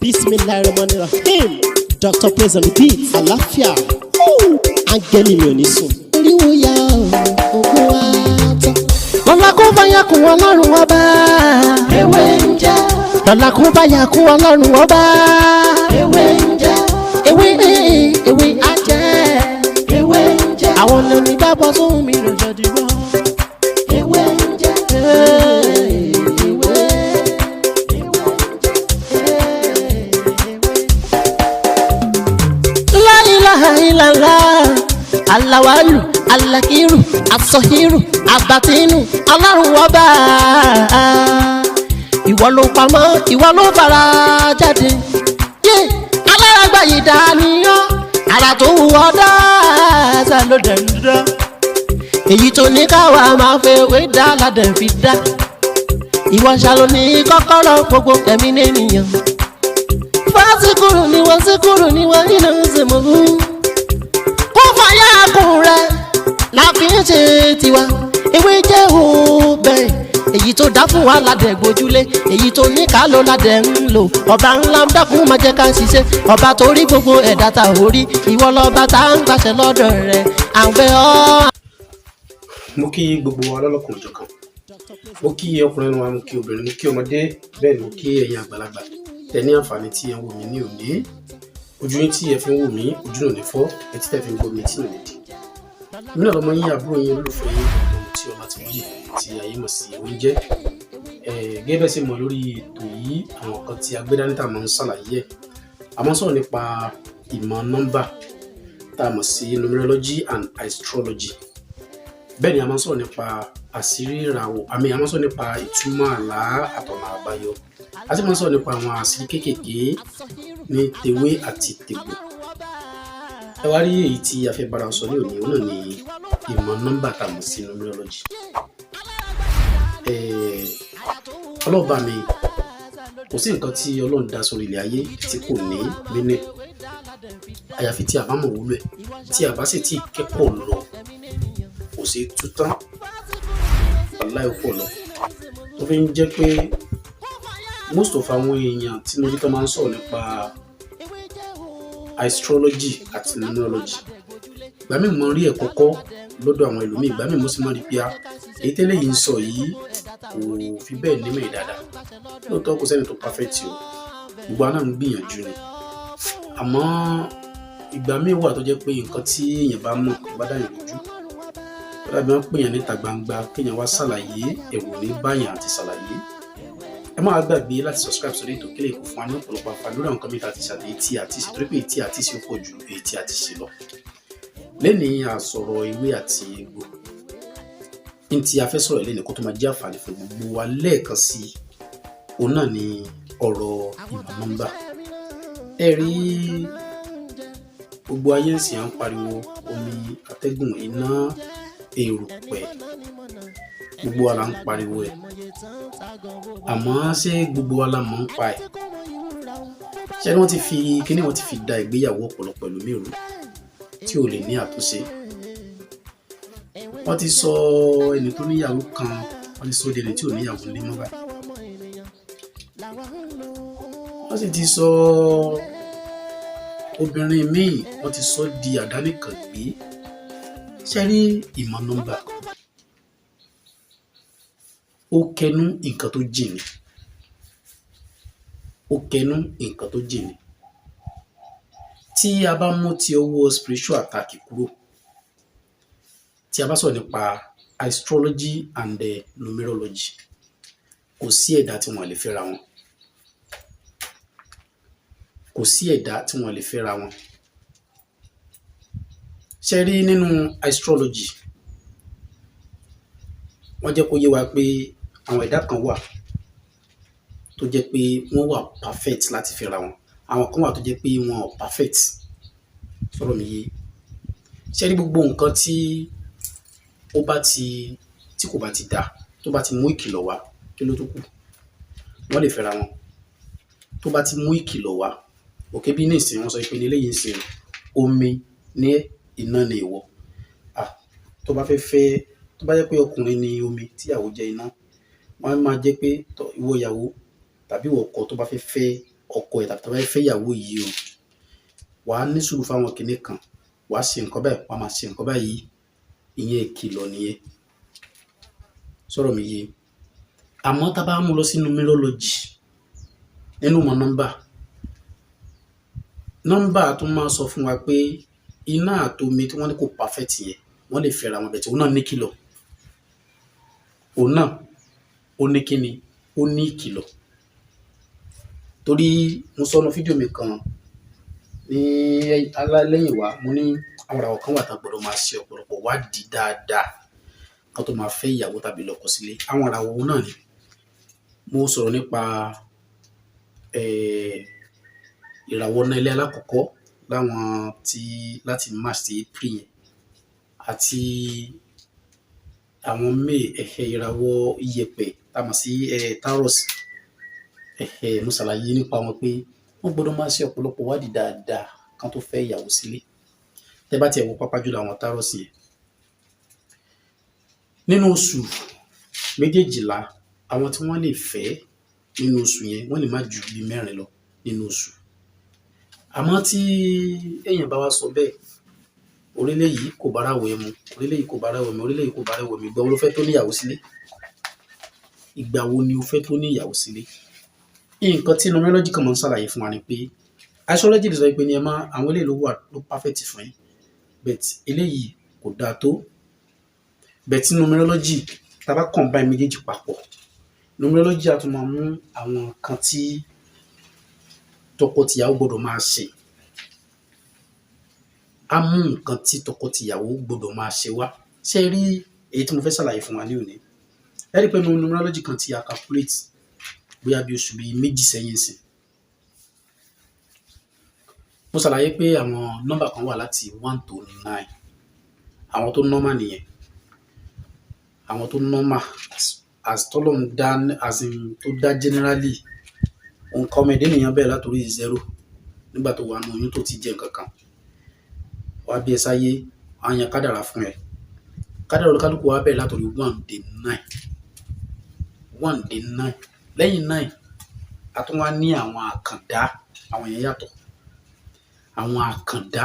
Bismillahirrahmanirrahim. Dr. Praise on the beat. Àlàáfíà. Áńgẹ́lì mi ò ní sùn. Oríwo ya ògùn wa tán. Lọ́la kó bá yà kún Ọlọ́run Ọba. Ewé ń jẹ́. Lọ́la kó bá yà kún Ọlọ́run Ọba. Ewé ń jẹ́. Ewé ewé á jẹ́. Ewé ń jẹ́. Àwọn onígbàgbọ́ sóhun mi ló jẹ́ dìbò. Ewé ń jẹ́. Ewé. La ilaha illallah, alawalu, alakiru, asọhiru, abatinu, Ọlọ́run Ọba. Ìwọ ló pamọ́, ìwọ ló fara jáde. Yé alárágbá yìí dániyàn, ara tó wù ọ́ dáadáa ló dẹ̀ ń dán. Èyí tó ní káwa máa fẹ́ wé dá ládẹ̀ fi dá. Ìwọ ṣàlò ní kọ́kọ́rọ́ gbogbo ẹ̀mí nìyẹn. Fásikúrú ni wọ́n síkúrú ni wọ́n nínú ìsìnkú. Kó fàyà kùn rẹ̀ la fi ń ṣe tiwa. Ewé jẹ́ òbẹ̀. Èyí tó dá fún wa ládẹ̀ gbójúlé. Èyí tó ní ká ló ládẹ̀ ń lò. Ọba ńlá ń dákun máa jẹ́ ká ń ṣiṣẹ́. Ọba tó rí gbogbo ẹ̀dá ta ò rí. Ìwọ lọ́ba tá ń gbàṣẹ lọ́dọ̀ rẹ̀. À ń bẹ̀ ọ́. Mo kí gbogbo wa lọ́lọ́kan òjọ̀kan. Mo kí ọkùnrin wa, mo kí obìnrin, mo kí ọmọdé, bẹ́ẹ̀ ni mo kí ẹ̀yin àgbàlagbà tẹ ní àǹfààní tí ẹ ń wò mí ní òní. Ojú yín tí ẹ fi ń wò mí, ojú náà ní fọ́, etí tẹ fi ń gbọ́ mi, etí náà ní di. Èmi náà lọmọ yín, àbúrò yín, olólùfẹ́ yín, ọmọ tí ọlá ti wáyé tí ayé mọ̀ sí oúnjẹ. Gẹ́gẹ́ bẹ́ẹ̀ sì mọ̀ lórí ètò yìí, àwọn kan tí a gbé dání tá a máa ń ṣàlàyé ẹ̀. A máa ń sọ̀rọ̀ nípa ìmọ̀ nọ́mbà tá a mọ̀ sí numerology and astrology. Bẹ́ẹ̀ ni a máa ń sọ̀rọ̀ nípa àṣírí ìràwọ̀ àmì, a máa ń sọ̀rọ̀ nípa ìtumọ̀ àlá àtọ̀nà àbáyọ. A sì máa ń sọ̀rọ̀ nípa àwọn àṣírí kéékèèké ní tewé àti tegbò. Ẹ wá rí èyí tí a fẹ́ bára sọ ní òní, òun náà ni ìmọ̀ nọ́mbà tá a mọ̀ sí numerology. Ọlọ́ọ̀bá mi, kò sí nǹkan tí Ọlọ́run dá sórí ilẹ̀ ayé tí kò ní mínì, àyàfi tí a bá mọ̀ wúlò ẹ̀, tí a bá sì tí kẹ́kọ̀ọ́ lọ, kò sí tú tán. Wàláhì, ó pọ̀ lọ tó fi ń jẹ́ pé most of àwọn èèyàn tí mo rí tó máa ń sọ̀rọ̀ nípa astrology àti numerology, ìgbà míì mo rí ẹ̀kọ́ kọ́ lọ́dọ̀ àwọn ẹlòmíì, ìgbà míì mo sì máa rí pé a èyí tẹ́lẹ̀ yìí ń sọ yìí kò fi bẹ́ẹ̀ nímọ̀ ẹ̀ dáadáa. Lóòótọ́, kò sẹ́ni tó perfect o, gbogbo wa náà ń gbìyànjú ni. Àmọ́ ìgbà míì wà tó jẹ́ pé nǹkan tí èèyàn bá mọ̀ tó bá dáyàn lójú, tó dàbí wọ́n pè yàn níta gbangba kéèyàn wá ṣàlàyé, ẹ̀rù ní báyàn àti ṣàlàyé. Ẹ má gbàgbé láti subscribe sórí ètò kílè kó fún wa ní ọ̀pọ̀lọpọ̀ àǹfààní lórí àwọn nǹkan mìíràn àti ṣàlàyé tí a ti ṣe, torí pé èyí tí a ti ṣe pọ̀ ju èyí tí a ti ṣe lọ. Lẹ́nìí, a sọ̀rọ̀ ewé àti egbò ní tí a fẹ́ sọ̀rọ̀ lẹ́nìí kó tó máa jẹ́ àǹfààní fún gbogbo wa lẹ́ẹ̀kan sí i, òun náà ni ọ̀rọ̀ ìmọ̀ nọ́mbà. Ẹ rí gbogbo ayé ń sìn, à ń pariwo omi, atẹ́gùn, iná, erùpẹ̀, gbogbo wa là ń pariwo ẹ̀. Àmọ́ ṣé gbogbo wa la mọ̀ ń pa ẹ̀? Ṣé ni wọ́n ti fi kíní, wọ́n ti fi da ìgbéyàwó ọ̀pọ̀lọpọ̀ ẹlòmíì rú tí ò lè ní àtúnṣe. Wọ́n ti sọ ẹni tó níyàwó kan, wọ́n ti sọ di ẹni tí ò níyàwó ní mọ́ báyìí. Wọ́n sì ti sọ obìnrin míì, wọ́n ti sọ di àdánìkàngbé. Ṣé rí ìmọ̀ nọ́mbà, ó kẹnu nǹkan tó jìn ni, ó kẹnu nǹkan tó jìn ni. Tí a bá mú ti ọwọ́ spiritual attack kúrò, tí a bá sọ̀rọ̀ nípa astrology and numerology, kò sí ẹ̀dá tí wọ́n lè fẹ́ra wọn, kò sí ẹ̀dá tí wọ́n lè fẹ́ra wọn. Ṣé rí nínú astrology, wọ́n jẹ́ kó yé wa pé àwọn ẹ̀dá kan wà tó jẹ́ pé wọ́n wà perfect láti fẹ́ra wọn, àwọn kan wà tó jẹ́ pé wọn ò perfect. Sọ̀rọ̀ mi yé? Ṣé rí gbogbo nǹkan tí ó bá ti tí kò bá ti dà, tó bá ti mú ìkìlọ̀ wá, kí ló tó kù, wọ́n lè fẹ́ra wọn. Tó bá ti mú ìkìlọ̀ wá, òkè bí nísìnyí, wọ́n sọ pé ní eléyìí ń sìn, omi ní iná ni ìwọ. Ah, tó bá fẹ́ fẹ́, tó bá jẹ́ pé ọkùnrin ni omi, tíyàwó jẹ́ iná, wọ́n á máa jẹ́ pé ìwọ ìyàwó tàbí ìwọ ọkọ tó bá fẹ́ fẹ́ Ọkọ ẹ̀ tàbí tó bá fẹ́ fẹ́ ìyàwó yìí o, wàá ní sùúrù fáwọn kinní kan, wàá ṣe nǹkan báyìí, wàá máa ṣe nǹkan báyìí. Ìyẹn ìkìlọ̀ nìyẹn. Sọ̀rọ̀ mi yé? Àmọ́ tá a bá mú lọ sínú numerology, nínú ìmọ̀ nọ́mbà, nọ́mbà tún máa sọ fún wa pé iná àtomi tí wọ́n ní kò perfect yẹn, wọ́n lè fẹ́ra wọn bẹ̀ tí òun náà ní kìlọ̀. Òun náà ó ní kíni? Ó ní ìkìlọ̀. Torí mo sọ nínú fídíò mi kan ní lẹ́yìn wá, mo ní àwọn ìràwọ̀ kan wà tá a gbọ́dọ̀ máa ṣe ọ̀pọ̀lọpọ̀ wádìí dáadáa kán tó máa fẹ́ ìyàwó tàbí lọ́kọ sílé. Àwọn ìràwọ̀ òun náà ni mo sọ̀rọ̀ nípa ìràwọ̀ náà ilé alákọ̀ọ́kọ́ láwọn tí láti March sí April yẹn àti àwọn May, ìràwọ̀ iyẹ̀pẹ̀ tá a mọ̀ sí Taurus. Mo ṣàlàyé nípa wọn pé wọ́n gbọ́dọ̀ máa ṣe ọ̀pọ̀lọpọ̀ wádìí dáadáa kán tó fẹ́ ìyàwó sílé. Tẹ́ bá tiẹ̀ wo pápá jùlọ àwọn Taurus yẹn, nínú oṣù 12, àwọn tí wọ́n lè fẹ́ nínú oṣù yẹn, wọ́n lè má ju bíi mẹ́rin lọ nínú oṣù. Àmọ́ tí èèyàn bá wá sọ bẹ́ẹ̀, orílẹ̀ yìí kò bá ráwọ̀ ẹ mu, orílẹ̀ yìí kò bá ráwọ̀ mu, orílẹ̀ yìí kò bá ráwọ̀ mu, ìgbà wo ló fẹ́ tó níyàwó sílé? Ìgbà wo ni o fẹ́ tó ní ìyàwó sílé? Nǹkan tí numerology kan máa ń ṣàlàyé fún wa ni pé astrology lè sọ pé ní ẹ má àwọn eléyìí ló wà ló perfect fún yín, but eléyìí kò dáa tó. But numerology, tá a bá combine méjèèjì papọ̀, numerology á tún máa mú àwọn nǹkan tí tọkọtìyàwó gbọdọ̀ máa ṣe, á mú nǹkan tí tọkọtìyàwó gbọdọ̀ máa ṣe wá. Ṣé ẹ rí èyí tí mo fẹ́ ṣàlàyé fún wa ní òní? Ẹ rí i pé nínú numerology kan tí a calculate bóyá bí oṣù bíi 2 sẹ́yìn sí, mo ṣàlàyé pé àwọn nọ́mbà kan wà láti 1 to 9, àwọn tó normal nìyẹn, àwọn tó normal as tọ́lọ́run dá, as in tó dá generally. Òǹkà ọmọ ẹ̀dá ènìyàn bẹ̀rẹ̀ látòrí 0 nígbà tó wà nínú oyún, tó ti jẹ nǹkan kan wá bí ẹ sáyé, á yan kádàrá fún ẹ. Kádàrá olúkálùkù wa bẹ̀rẹ̀ látòrí 1 dé 9, 1 dé 9. Lẹ́yìn 9, a tún wá ní àwọn àkàndá. Àwọn yẹn yàtọ̀. Àwọn àkàndá,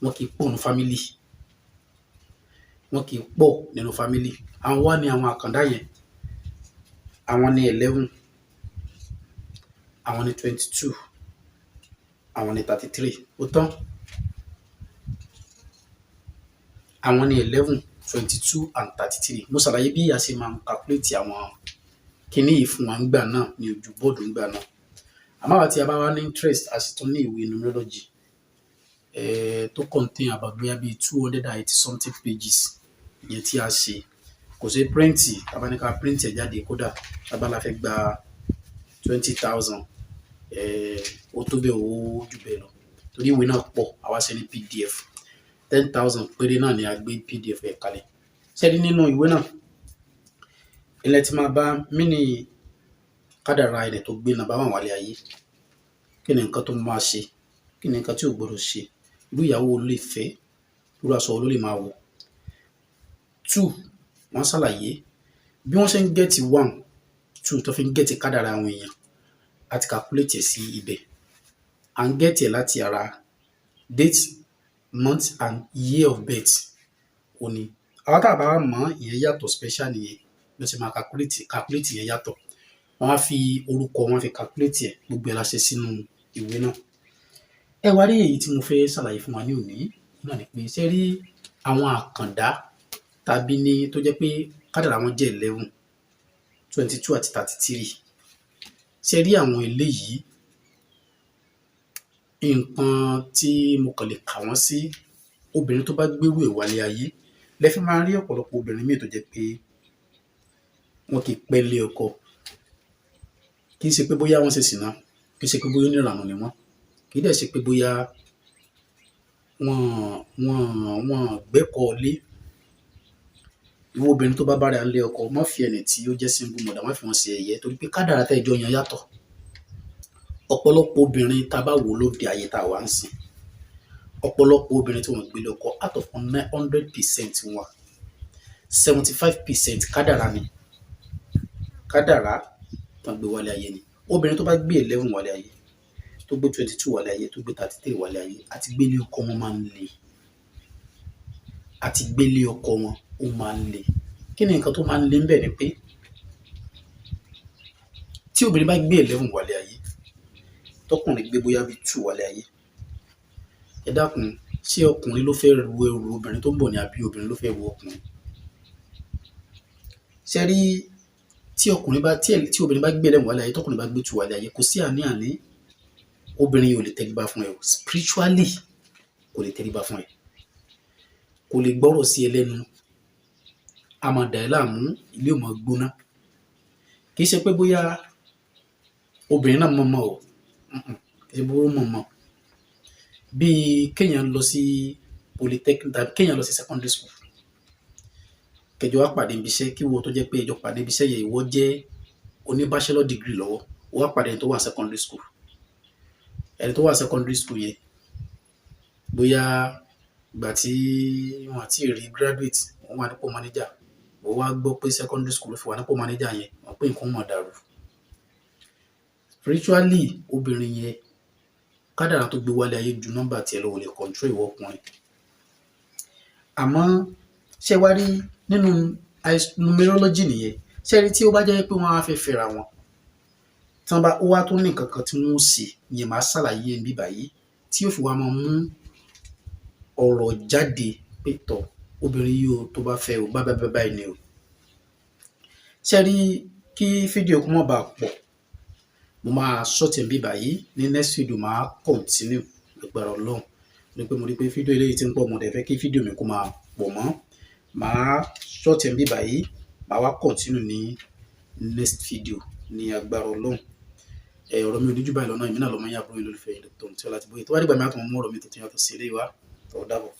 wọn kì í pọ̀ nínú family, wọn kì í pọ̀ nínú family. Àwọn wá ní àwọn àkàndá yẹn. Àwọn ní 11, àwọn ní 22, àwọn ní 33. Ó tán. Àwọn ní 11, 22 and 33. Mo ṣàlàyé bí a ṣe máa ń calculate àwọn kinní yìí fún wa ńgbà náà ní ojú bọ́ọ̀dù ńgbà náà. Àmọ́ àwa tí a bá wá ní interest, a sì tún ní ìwé numerology tó contain about bóyá bíi 280 something pages ìyẹn tí a ṣe. Kò sí print, tá bá ní ká print ẹ̀ jáde, kódà tá bá la fẹ́ gba 20,000, ó tó bẹ́ẹ̀, ó jù bẹ́ẹ̀ lọ, torí ìwé náà pọ̀. Àwa ṣe ní PDF, 10,000 péré náà ni a gbé PDF ẹ̀ kalẹ̀. Ṣé rí nínú ìwé náà ilẹ̀ tí máa bá mí kádàrá ẹni tó gbé number one wálé ayé, kí ni nǹkan tó máa ṣe, kí ni nǹkan tí ò gbọdọ̀ ṣe, irú ìyàwó wo ló lè fẹ́, irú aṣọ wo ló lè máa wọ̀. Two, wọ́n ṣàlàyé bí wọ́n ṣe ń get one, two tó fi ń get kádàrá àwọn èèyàn àti calculate ẹ̀ sí ibẹ̀. À ń get ẹ̀ láti ara date, month and year of birth. Ó ní àwọn tá a bá mọ̀, ìyẹn yàtọ̀, special nìyẹn. Bí wọ́n ṣe máa calculate yẹn yàtọ̀. Wọ́n á fi orúkọ wọn fi calculate ẹ̀. Gbogbo ẹ̀ la ṣe sínú ìwé náà. Ẹ wá rí èyí tí mo fẹ́ ṣàlàyé fún wa ní òní náà ni pé, ṣé rí àwọn àkàndá tàbí ní tó jẹ́ pé kádàrá wọn jẹ́ 11, 22 àti 33? Ṣé rí àwọn eléyìí, nǹkan tí mo kàn lè kà wọ́n sí, obìnrin tó bá gbérú ẹ̀ wálé ayé, lẹ fi máa rí ọ̀pọ̀lọpọ̀ obìnrin míì tó jẹ́ pé wọn kì í pẹ́ lé ọkọ. Kì í ṣe pé bóyá wọ́n ṣe sìná, kì í ṣe pé bóyá oníranù ni wọ́n, kì í dẹ̀ ṣe pé bóyá wọ́n gbẹ́kọ̀ọ́ lé. Ìwọ obìnrin tó bá bára ẹ nílé ọkọ, má fi ẹni tí ó jẹ́ single mother, má fi wọ́n ṣe ẹ̀yẹ, torí pé kádàrá tẹ́ ẹ jọ yan yàtọ̀. Ọ̀pọ̀lọpọ̀ obìnrin tá a bá wò lóde ayé tá a wà ń sìn, ọ̀pọ̀lọpọ̀ obìnrin tí wọ́n gbélé ọkọ, out of 100% wọn, 75% kádàrá ni, kádàrá tán gbé wálé ayé ni. Obìnrin tó bá gbé 11 wálé ayé, tó gbé 22 wálé ayé, tó gbé 33 wálé ayé, àti gbélé ọkọ wọn máa ń le. Àti gbélé ọkọ wọn ó máa ń le. Kí ni nǹkan tó máa ń le ńbẹ̀? Ni pé tí obìnrin bá gbé 11 wálé ayé, tọkùnrin gbé bóyá bíi 2 wálé ayé, ẹ dákun, ṣé ọkùnrin ló fẹ́ ru ẹrù obìnrin tó ń bọ̀ ni, àbí obìnrin ló fẹ́ ru ọkùnrin? Ṣe rí, tí ọkùnrin bá tí obìnrin bá gbé 11 wálé ayé, tọkùnrin bá gbé 2 wálé ayé, kò sí àní-àní, obìnrin yìí ò lè tẹríba fún ẹ o. Spiritually, kò lè tẹríba fún ẹ, kò lè gbọ́rọ̀ sí ẹ lẹ́nu, a máa dà ẹ́ láàmú, ilé ò máa gbóná. Kì í ṣe pé bóyá obìnrin náà mọ̀ mọ̀ o. Kì í ṣe bóyá ó mọ̀ mọ̀. Bíi kéèyàn lọ sí polytechnic tàbí kéèyàn lọ sí secondary school, kẹjọ wá pàdé ibi iṣẹ́, kí wọ́n tó jẹ́ pé ẹjọ́ pàdé ibi iṣẹ́ yẹn, ìwọ jẹ́ oní bachelor degree lọ́wọ́, ó wá pàdé ẹni tó wà secondary school. Ẹni tó wà secondary school yẹn, bóyá ìgbà tí wọ́n àti rí graduate, wọ́n wà nípò manager, wọ́n wá gbọ́ pé secondary school ló fi wà nípò manager yẹn, wọ́n pé nǹkan mọ̀ dàrú. Spiritually, obìnrin yẹn, kádàrá tó gbé wálé ayé ju nọ́mbà tiẹ̀ lọ, ò lè control ìwọ ọkùnrin. Àmọ́ ṣé wá rí, nínú numerology nìyẹn. Ṣé rí, tí ó bá jẹ́ pé wọ́n á fẹ́ fẹ́ra wọn, tí wọ́n bá ó wá tó ní nǹkan kan tí wọ́n ó ṣe ìyẹn, màá ṣàlàyé ẹ̀ níbí báyìí, tí yóò fi wá máa mú ọ̀rọ̀ jáde pé tọ̀, obìnrin yìí o, tó bá fẹ́ o, báyìí báyìí báyìí ni o. Ṣé rí, kí fídíò kó má baà pọ̀, mo máa short ẹ̀ níbí báyìí. Ní next video, màá continue lágbára Ọlọ́run. Ní pé mo rí pé fídíò eléyìí ti ń pọ̀, mo dẹ̀ fẹ́ kí fídíò mi kó máa pọ̀ mọ́. Màá short ẹ̀ níbí báyìí, màá wá continue ní next video ní agbára Ọlọ́run. Ẹ ọ̀rọ̀ mi ò ní jù báyìí lọ náà. Èmi náà lọmọ yín, àbúrò yín, lólùfẹ́ yín, Dr. Mutiu Ọlátìbóyè. Tó bá dìgbà mi, á tún mú ọ̀rọ̀ mi tuntun yàtọ̀ sí eléyìí wá. Tó dàbọ̀.